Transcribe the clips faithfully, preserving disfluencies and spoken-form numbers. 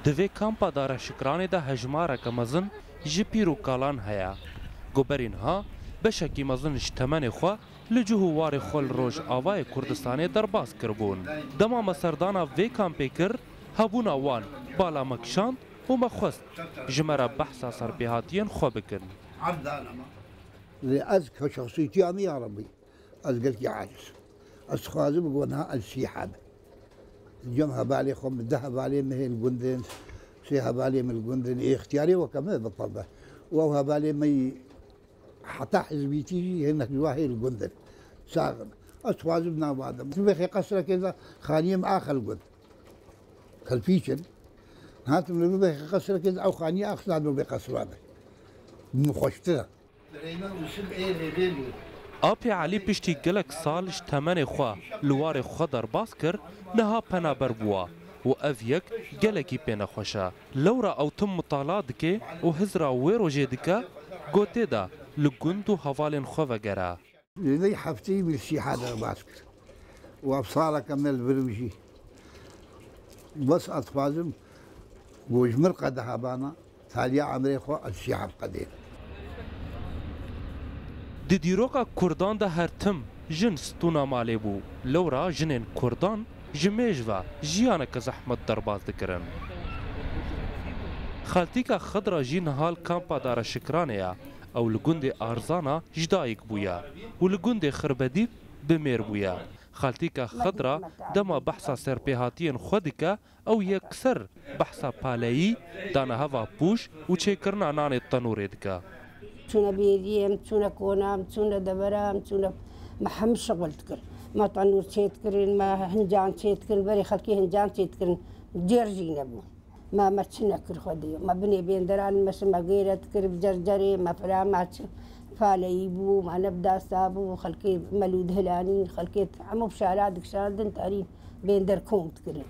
Di vê kampa Dara Şikranê de hejmareke mezin ji pîr û kalan heye. Ku berî niha beşekî mezin ji temenê xwe li cih û warê xwe li Rojavayê Kurdistanê derbas kiribûn. Dema me serdana vê kampê kir, hebûna wan bala me kişand û me xwest ji me re behsa serpêhatiyên xwe bikin. Lê ez ke şexsîtiya min ya Rebî, ez gelkî aciz. Ez dixwazim ku niha ez sî heb. Cem hevalê xwe, min deh hevalê min hê li gund in, sê hevalê min li gund in, ê ixtiyarê weke min bi qurbe. Û ew hevalê min heta hizbîtî jî hinek ji wan hê li gund in. Sax in. Ez dixwazim nava de. Li vê qesrekê de xaniyê min axe li gund. Kelpîç in. Hatim li vê qesrekê de ew xaniye axistin hatim vê qesra de. Min xweştir e. Apê Elî piştî gelek sal ji temenê xwe li warê xwe derbas kir, niha penaber bûye û ev yek gelekî pê nexweş e. Lewra ew tim mitala dike û hizra wê rojê dike, ku tê de li gund û hevalên xwe vegere. Li vê hefteyê min sîha derbas kir. Û ev saleke me li vir jî. Bes ez dixwazim ku ji min re qedeha bana, taliya emrê xwe ez sîha biqedênim. Di dîroka Kurdan de her tim jin stûna malê bû. Lewra jinên Kurdan ji mêj ve jiyaneke zehmet derbas dikirin. Xaltîka Xidra jî niha li kampa Dara Şikranê ye. Ew li gundê Arzana ji dayik bûye û li gundê Xirbedîb bi mêr bûye. Xaltîka Xidra dema behsa serpêhatiyên xwe dike, ew yekser behsa paleyî, dana heva pûş û çêkirina nanê tenûrê dike. Çûne bêriyê, em çûne kona, em çûne devera, em çûne, me hemî şixul dikir. Me tenûr çêdikirin, me hincan çêdikirin, berê xelkê hincan çêdikirin. Cêr jî nebû. Me, me çi nekir Xwedê. Me binê bênderan, me şi me gêre dikir, bi cercerê, me fira, me çi faleyî bû, me nebdasa bû, xelkê me lû dihilanîn, xelkê hemû bi şara dikişandin, terîn bênder kom dikirin.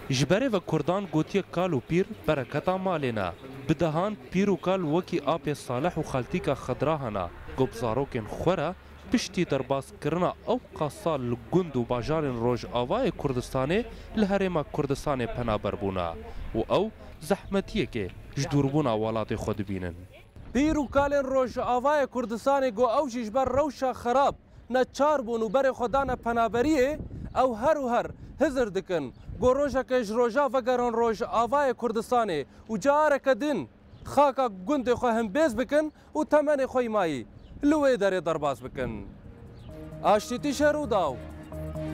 Ji berê ve Kurdan gotiye kal û pîr bereketa malê ne. Bi dehan pîr û kal wekî apê Salih û xaltîka Xedra hene, ku bi zarokên xwe re piştî derbas kirina ew qas sal li gund û bajarên Rojavayê Kurdistanê li Herêma Kurdistanê penaber bûne û ew zehmetiyekê ji dûrbûna welatê xwe dibînin. Pîr û kalên Rojavayê Kurdistanê ku ew jî ji ber rewşa xerab neçar bûn û berê xwe dane penaberiyê, ew her û her hizir dikin ku rojeke ji roja vegerin Rojavayê Kurdistanê û careke din xaka gundê xwe himbêz bikin û temenê xwe yî mayî li wê derê derbas bikin. Aştîtî Şerûdaw,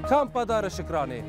Kampa Dara Şikranê.